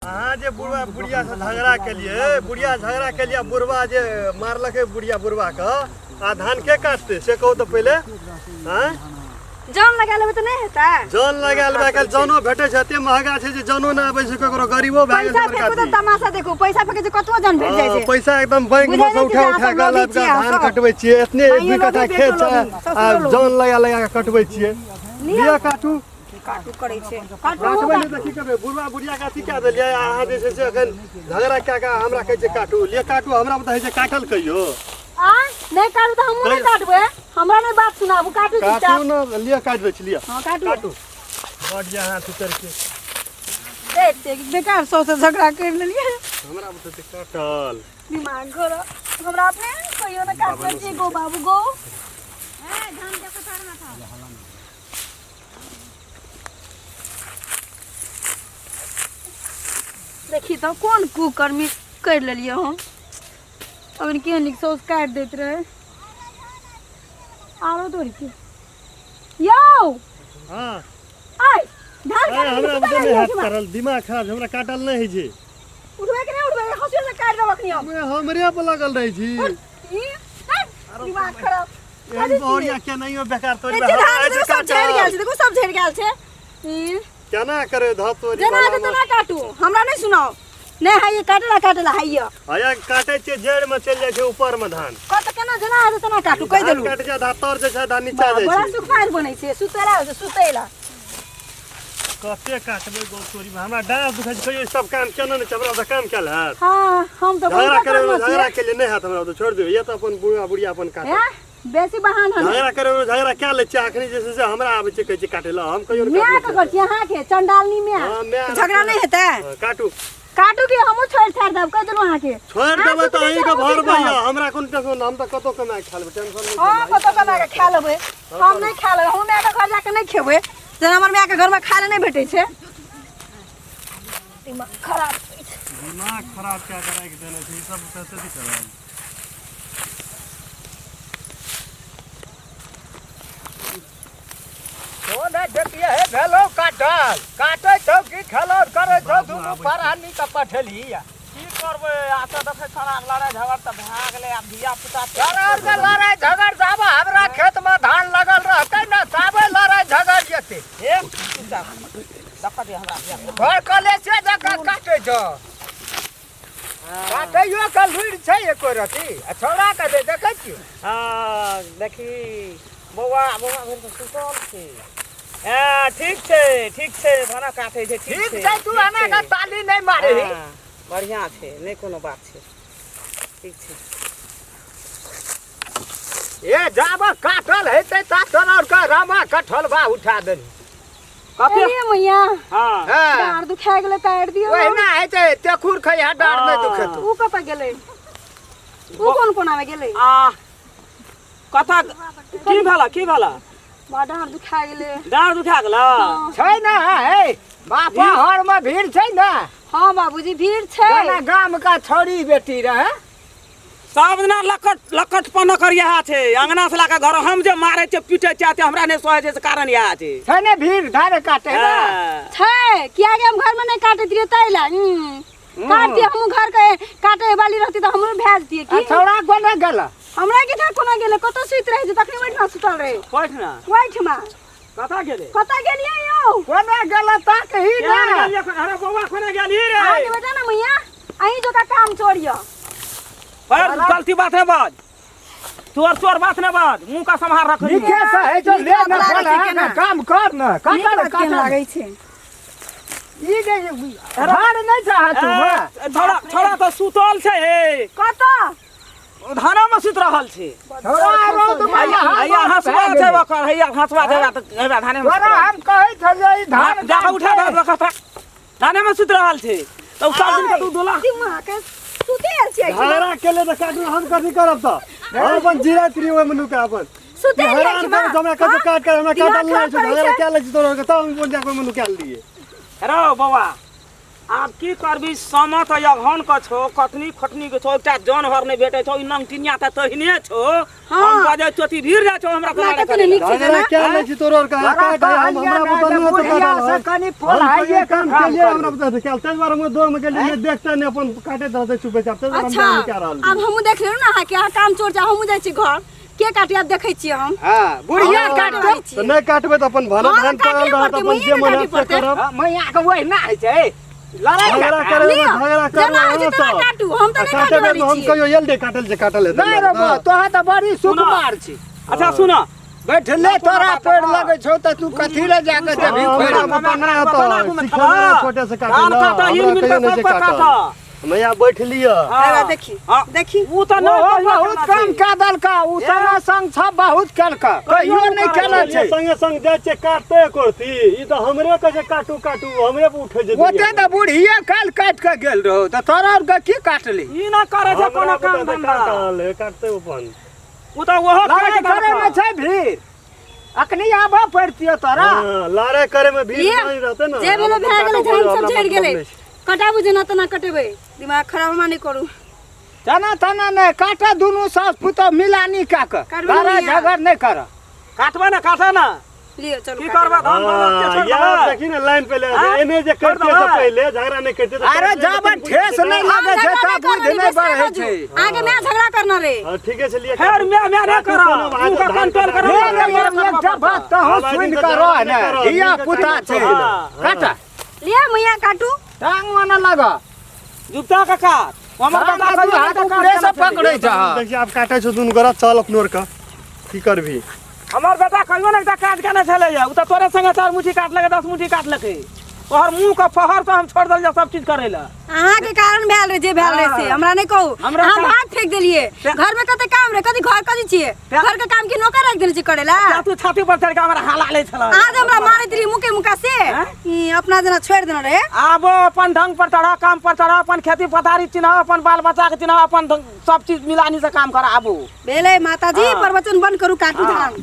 अहाँ जे बुढ़वा बुढ़िया से झगड़ा केलिए, बुढ़िया झगड़ा केलिए, बुढ़वा जे मारलकै बुढ़िया बुढ़वा के, आ धान के काटते से कहू तऽ पहिले। आँय, जन लगा लेबै तऽ नहि हेतै? जन लगा लेबै, आइ काल्हि जनो भेटै छै एते महगा छै जे जनो नहि आबै छै ककरो, गरीबो भए गेल पैसा छै फेकू बड़का। तऽ तमाशा देखू, पैसा फेकै छै कतबो जन भेट जाइ हँ, छै। पैसा एकदम बैंक बुझै में से नहि उठा छियै उठा अहाँ कऽ सब लाबि लोभी कऽ छियै, धान अहाँ सब। कटबै छियै, एतने एक पाइयो दुई कट्ठा लोभी, खेत बेटो छै लोभी, आ ससुरो लोभी। जन लगा लगा कऽ कटबै छियै। लिअ काटू। काटू करै छै काटू। काटबै नहि तऽ की करबै? बुढ़वा बुढ़िया के अथी कए देलियै आ अहाँ जे छै से एखन झगड़ा कए कऽ हमरा कहै छै काटू। लिअ काटू, हमरा बुते होइ छै काटल कहियो? आ नहि काटू तऽ हमहूँ नहि काटबै, हमरा नहि बात सुनाबू, काटू काटू चुपचाप। ने, लिअ काटि दै छी, लिअ। हँ, काटू। काटू, बड जे अहाँ अथी करै छियै। एतेक बेकार सौ से झगड़ा करि लेलियै। हमरा बुते छै काटल? दिमाग घोर हमरा अपने कहियो ने काटने छियै। गो बाबू गो। देखी तऽ कोन कुकर्मी करि लेलियै हम। अगर के नीक सौस काटि दैत रहै आरो तोड़ि के यौ। हँ। आइ धान अरे काटै हमरा सुतल बुते नहि रहियै हैत एहिठमा। करल, दिमाग खराब छै, हमरा काटल नहि होइ छै। उठबै कि नहि उठबै? हँसुआ से काटि देब अखनी हम। हमरे पर लगल रहै छी। ई, हट, दिमाग खराब। एहन बहुरिया केनाइयो बेकार तोरी। एते धान देखो सब झड़ि गेल छै, देखो सब झड़ि गेल छै। ई, केना करे धऽ तोरी। जेना हेतै तेना काटू, हमरा नहि सुनाउ। नहि हाइए काटला, काटला हाइए। हया काटे छियै, जड़ि में चलि जाइ छै ऊपर में धान। कत केना जेना हेतै तेना काटू, कहि धान देलू। काटै छै आधा तर जाइ छै, आधा नीचा जाइ बड़ा छै। सुखमार बनै छै सुतैला, सुतैला। कते काटबै गौ तोरी में, हमरा डाँस दुखाइ छै। कहियो ई सब काम केना नहि छै, हमरा तऽ काम कयल हैत? हाँ, हम तऽ झगड़ा बहुत करे कर्म झगड़ा छियै। के लिए नहि हैत हमरा, तऽ छोड़ि दियौ, ये तऽ अपन बुढ़ा बुढ़िया अपन काटत। हैं, बेसी बहाना नहि। झगड़ा करे झगड़ा कए लै छियै, अखनी जे छै से हमरा आबै छै कहै छै काटै लए, हम कहियो नहि माय काटने के छियै। घर छियै अहाँके चंडालनी में। हाँ, माय। झगड़ा नहि हेतै? हाँ, काटू। काटू कि हमहूँ छोड़ि छाड़ि देब, कहि देलहुँ अहाँके। छोड़ि अहाँ देबै तऽ सुतले अहीँके छी, हमहूँ भरबै सुति रहब। हमरा कोनो टेंशन नहि, हम तऽ कतहु कमाए कऽ खा लेबै, टेंशन नहि। हाँ, कतौ कमा के खा लेबै, हम नहि खा लेबै। हम मायके घर जाके नहि खेबै, जेना हमर मायके घरमे खाय लए नहि भेटै छै। दिमाग खराब छै। दिमाग खराब कए कऽ राखि देने छै ई सब, कते की करब? तो नहि देखिए हे भेलौ काटल, काटै छौ कि खेलौर करै छौ? दुनू परानी के पठेलही या की करबै? आ तऽ देखै छौड़ा के लड़ाइ झगड़ तऽ भए गेलै, आब धिया पुता तोरा आरके लड़ाइ झगड़ जाबे हमरा खेत मे धान लगल रहतै ने ताबे लड़ाइ झगड़ जेतै। हे चुपचाप देखऽ दे हमरा धिया पुता। घर कलेसे जकाँ काटै छौ, काटैयो के लुरि छै एको रति? आ छौड़ा के जे देखै छियौ। हँ, देखी बौआ, बौआ भरि तऽ सुतल छै। हँ, ठीक छै, ठीक छै, धाना काटै छै। ठीक ठीक छै, तू ठीक एना के ताली नहि मारही। हँ, बढ़िआँ छै, नहि कोनो बात छै, ठीक छै। ए जाबे काटल हेतै ता तोरा आरके रामा कठलबा उठा देलही। कते अरे मैया। हँ। हँ। डाँर दुखा गेलै, काटि दियौ। ओहिना हेतै, तेखुर खैहा, डाँर नहि दुखेतौ। ऊ कतऽ गेलै? ऊ कोन कोनामे गेलै? आ कथा की भेल, की भेल? बा, डाँर दुखा गेलै। डाँर दुखा गेल? छै ने हे बापा, हर में भीड़ छै ने? हाँ बाबूजी, भीड़ छै। जेना गाम का छौड़ी बेटी रहे। सब दिना लकट लकट पन कर इएह छै, अंगना से लाके घर, हम जे मारे छै पीटे छै ते हमरा नहि सहै छै, से कारण इएह छै। छै ने भीड़ धान काटे ने? हँ। छै, कियाकि हम घरमे नहि काटैत रहियै ताहि लए। काटतियै हमहूँ, घरके काटे वाली रहती तऽ हमरो भए जतियै। आ की छौड़ा कोना गेल? हमरा की था कोना गेलै, कतऽ सुति रहै छै तखनी, ओहिठमा सुतल रहै। बैठ ना। ओहिठमा। कतऽ गेलै? कतऽ गेलियै यौ? कोना गेल ताक ही केना ने। गेलियै? अरे बौआ, कोना गेली रे? अहाँके बेटा ने मैया अहीं जोका काम चोर यऽ। पर गलती बात है बाज, तोर चोर बात ने बाज, मुंह का सम्हार रख। नीके से है जो ले नीक ने लागै बोला छै केना? ने काम कर ने, नीक काटल बात केहन काटल लागै छै? ई जे धान नहि छै हाथ मे। छोड़ा, छोड़ा तऽ सुतल छै हे। कतऽ? धानो में सुति रहल छै। छौड़ा रौद मे हैया हैया हाथ हँसुआ भए छै गेलै। ओकर, हैया हँसुआ छै, तऽ हैया धाने में सुति तोरा रहल। हम कहै छलियै ई धान जा कऽ उठा दे ओकर, धाने में सुति रहल छै तऽ सब दिन के तू डोला। दिमाग के सुते आयल छियै? झगड़ा केले तऽ काटू, हम कथी करब तऽ? हम अपन जीरैत रही ओहिमे नुका अपन। सुते आयल हैरान छियै? करै छै हमरा, कतौ काट कर हमरा दिमाग काटल नहि खराब छै। करै झगड़ा छै। कए लै छी तोरा आरके, तब हम अपन जाके ओहिमे नुका लियै। रौ बौआ। आब की करबी, समय तऽ अगहन के छौ, कटनी खोटनी के छौ, एकटा जानवर नहि भेटै छौ, ई नंगटिनिया तऽ तहिने छौ। हम बजै छियौ ती भीड़ जाइ छौ हमरा अपना दुआरे कते ने नीक करै छै झगड़ा जेना क्या लै छी तोरो आर के? तोरा काट हम कहलियै हमरा ने बुते जे नहि होतौ बुढ़िया काटल। से कनि हम पोल्हाइए कहियो काम के काम केलियै हमरा करबै। बुते हेतै कैल, ताहि दुआरे हम दौड़ मे गेलियै, नहि देखते नहि अपन काटैत रहतै चुपे चाप, ताहि दुआरे हम अच्छा जान कए रहल आब छी। हमहूँ देख लेलहुँ ने अहाँके, अहाँ काम चोर जा, हमहूँ जाइ छी घर के काटी, आब देखै छियै हम। हँ, बुढ़िया हाँ, काटतौ। काटै तऽ छियै। नहि काटबै तऽ अपन भानस हाँ, धान काटिए पड़ल रहत, पड़तै, अपन मुँहे जे ने मन काटि हैत से पड़तै। करब। हँ, मैया के ओहिना होइ छै लड़ाइ झगड़ा करता। करे लिअ, झगड़ा करे जेना होइ छै तेना काटू, हम तऽ आ नहि काटे काटै बेर मे वाली हम छियै। कहियो एल दे काटल जे काटल हेतै नहि रे बा, तोरा तऽ बड़ी सुकुमार छी। अच्छा सुन, बैठले तोरा पेड़ लगै छौ तऽ तू कथी लए जाके जेबही हाँ, खोलि? हमरा बुते नहि हेतौ, सिखेने रहै छोटे से काटै धान लए, काटऽ, हमरा हिल मिल कहियो कऽ नहि छै सब पर काटल। काटऽ। मैया बैठ लिअ। हेवा देखी, हाँ। देखी। उ तऽ नहि ओहो कहियो बहुत केना काम छै। कए देलका, ओ संगे संग सब बहुत केलका, कहियो नहि केने छै। संगे संग जाइ छै काटते करती, ई तऽ हमरे कहै छै काटू काटू, हमरे पर उठै छै। ओते तऽ बुढ़िये काल्हि काटि कऽ गेल रहौ तऽ तोरा आरके की काटली? ई ना करै छै कोनो हमरा काम बुते तऽ धंधा। काटल काटते अपन। उ तऽ ओहो लड़ाइ काटि करे मे देलका। छै भीड़, अखनी आबऽ पड़तियो तोरा। हाँ, लड़ाइ करे में भीड़ लिअ, नहीं रहते ना। जे भेलै हम भए गेलै, काटो धान हमरा सब झड़ि मतलब गेलै, नहि छै। कटाबू जेना तेना कटेबै, दिमाग खराब हमरा नहि करू। तना तना नहि काटऽ, दुनू सास पुतोह मिलानी कए कऽ, काटबै ने लड़ाइ मियाँ। झगड़ नहि करऽ। काटबै ने, काटऽ ने। लिअ चलू की काटै करबै धान हाँ, बरस के छोड़ि यार देबै? देखी ने लाइन पे ले हाँ? एने जे छोड़ करते से देबै? पहले झगड़ा नहीं करते तो अरे काटले जाबे लेकिन ठेस बुझते नहि ना। लागै छै झगड़ा ता नहि बुद्धि करना नहि रे, बढ़ै बेसी छै। बाजू। अहाँके माय झगड़ा करना रे। हाँ, ठीके छै लिए। फेर मैं मैं नहि काटू करब, कोनो बात, तू का धान कंट्रोल काटू। करब। हे रे, एकटा बात तऽ हाँ, हम भाई, सुनि तऽ कऽ रह झगड़ा ने, नहि करब, धिया मिलके पुता काटब छै। हाँ। काटा लिअ मैया काटू। टांग ओना लगा। जुगता का काट, हमर धान बेटा के दू कहियो हाथ नहि ऊपरे काट से केने छलै। पकड़ै छै। देखिए आब काटे छौ दुनू गोरा, चल अपनो आर के की करबी। हमर बेटा कहियो नहि एकटा काज केने छलैया, उ तऽ तोरे संगे 4 मुट्ठी काटलकै, 10 मुट्ठी काटलकै, तोहर मुँह के फहर से हम छोड़ि देलियै सब चीज करै लए। अहाँके कारण भेल रहे जे भेल रहे से हमरा नहि कहू। हमरा हम भात फेंक देलियै, घर में कते काम रहे, कथी घर कथी छियै, घर के काम के नौकर राखि देने छी करे ला। तू छाती पर चढ़ि कऽ हमरा हाला लै छलै। अहाँ जे हमरा मारैत रहियै मुके मुका से, आँय? ई अपना जेना छोड़ि देने रहे। आबो अपन ढंग पर चढ़, काम पर चढ़, अपन खेती पथारी चिन्ह, अपन बाल बच्चा के चिन्ह, अपन ढंग- सब चीज मिलानी से काम कर आबू। भेलै माताजी, हाँ। प्रवचन बंद करू, काटू धान।